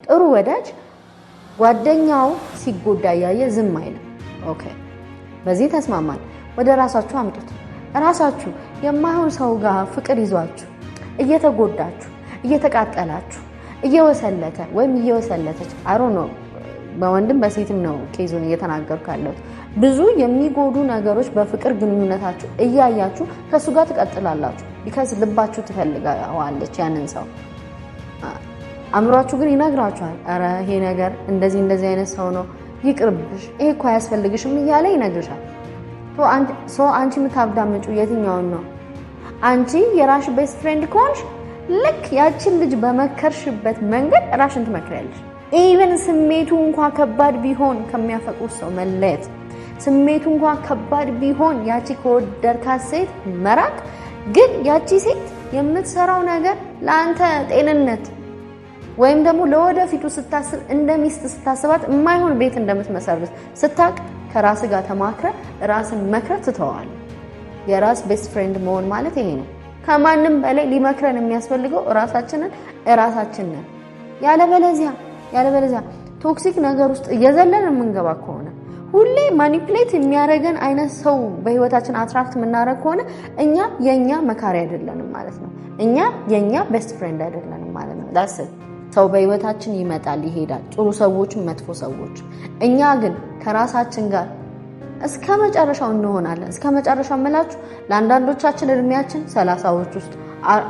ጥሩ ወዳጅ ጓደኛው ሲጎዳ እያየ ዝም አይልም። Okay፣ በዚህ ተስማማን። ወደ ራሳችሁ አምጡት። ራሳችሁ የማይሆን ሰው ጋር ፍቅር ይዟችሁ እየተጎዳችሁ፣ እየተቃጠላችሁ፣ እየወሰለተ ወይም እየወሰለተች፣ I don't know፣ በወንድም በሴትም ነው case ኡን እየተናገርኩ ያለሁት። ብዙ የሚጎዱ ነገሮች በፍቅር ግንኙነታችሁ እያያችሁ ከእሱ ጋር ትቀጥላላችሁ። Because ልባችሁ ትፈልገዋለች ያንን ሰው። አእምሯችሁ ግን ይነግራችኋል። ኧረ ይሄ ነገር እንደዚህ እንደዚህ አይነት ሰው ነው፣ ይቅርብሽ፣ ይሄ እኮ አያስፈልግሽም እያለ ይነግርሻል። So አንቺ የምታዳምጪው የትኛውን ነው? አንቺ የራስሽ best friend ከሆንሽ ልክ ያችን ልጅ በመከርሽበት መንገድ ራስሽን ትመክሪያለሽ። Even ስሜቱ እንኳ ከባድ ቢሆን ከሚያፈቅሩት ሰው መለየት፣ ስሜቱ እንኳ ከባድ ቢሆን ያቺ ከወደድካት ሴት መራቅ፣ ግን ያቺ ሴት የምትሰራው ነገር ለአንተ ጤንነት ወይም ደግሞ ለወደፊቱ ስታስብ፣ እንደ ሚስት ስታስባት የማይሆን ቤት እንደምትመሰርት ስታቅ ከራስ ጋር ተማክረህ፣ ራስን መክረህ ትተዋለህ። የራስ best friend መሆን ማለት ይሄ ነው። ከማንም በላይ ሊመክረን የሚያስፈልገው ራሳችንን እራሳችንን። ያለበለዚያ toxic ነገር ውስጥ እየዘለን የምንገባ ከሆነ፣ ሁሌ manipulate የሚያደርገን አይነት ሰው በህይወታችን attract የምናደርግ ከሆነ እኛ የእኛ መካሪ አይደለንም ማለት ነው። እኛ የእኛ best friend አይደለንም ማለት ነው። That's it። ሰው በህይወታችን ይመጣል ይሄዳል፣ ጥሩ ሰዎችም መጥፎ ሰዎች። እኛ ግን ከራሳችን ጋር እስከ መጨረሻው እንሆናለን። እስከ መጨረሻው የምላችሁ ለአንዳንዶቻችን እድሜያችን 30ዎች ውስጥ፣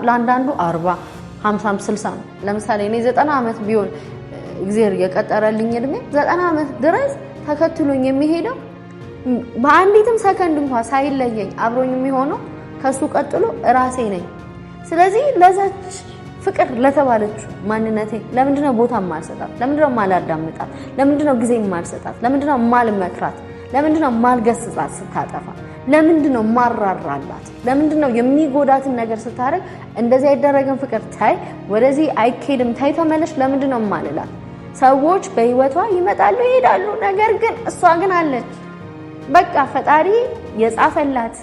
ለአንዳንዱ 40፣ 50፣ 60 ነው። ለምሳሌ እኔ 90 ዓመት ቢሆን እግዚአብሔር የቀጠረልኝ እድሜ፣ 90 ዓመት ድረስ ተከትሎኝ የሚሄደው፣ በአንዲትም ሰከንድ እንኳ ሳይለየኝ አብሮኝ የሚሆነው ከሱ ቀጥሎ ራሴ ነኝ። ስለዚህ ለዛች ፍቅር ለተባለችው ማንነቴ ለምንድነው ቦታ የማልሰጣት? ለምንድነው የማላዳምጣት? ለምንድነው ጊዜ የማልሰጣት? ለምንድነው የማልመክራት? ለምንድነው የማልገስጻት ስታጠፋ? ለምንድነው የማልራራላት? ለምንድነው የሚጎዳትን ነገር ስታደርግ እንደዚህ አይደረግም ፍቅር ታይ፣ ወደዚህ አይኬድም፣ ታይ ተመለሽ፣ ለምንድነው የማልላት? ሰዎች በህይወቷ ይመጣሉ ይሄዳሉ። ነገር ግን እሷ ግን አለች። በቃ ፈጣሪ የጻፈላት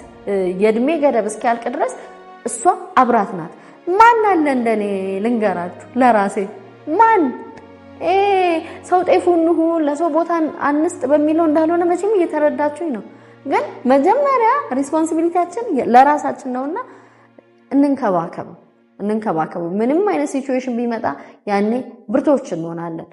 የእድሜ ገደብ እስኪያልቅ ድረስ እሷ አብራት ናት። ማን አለ እንደኔ ልንገራችሁ፣ ለራሴ ማን ሰው ጤፉ እንሁን፣ ለሰው ቦታ አንስጥ በሚለው እንዳልሆነ መቼም እየተረዳችሁኝ ነው። ግን መጀመሪያ responsibility ያችን ለራሳችን ነውና እንንከባከበው፣ እንንከባከበው። ምንም አይነት situation ቢመጣ ያኔ ብርቱዎች እንሆናለን።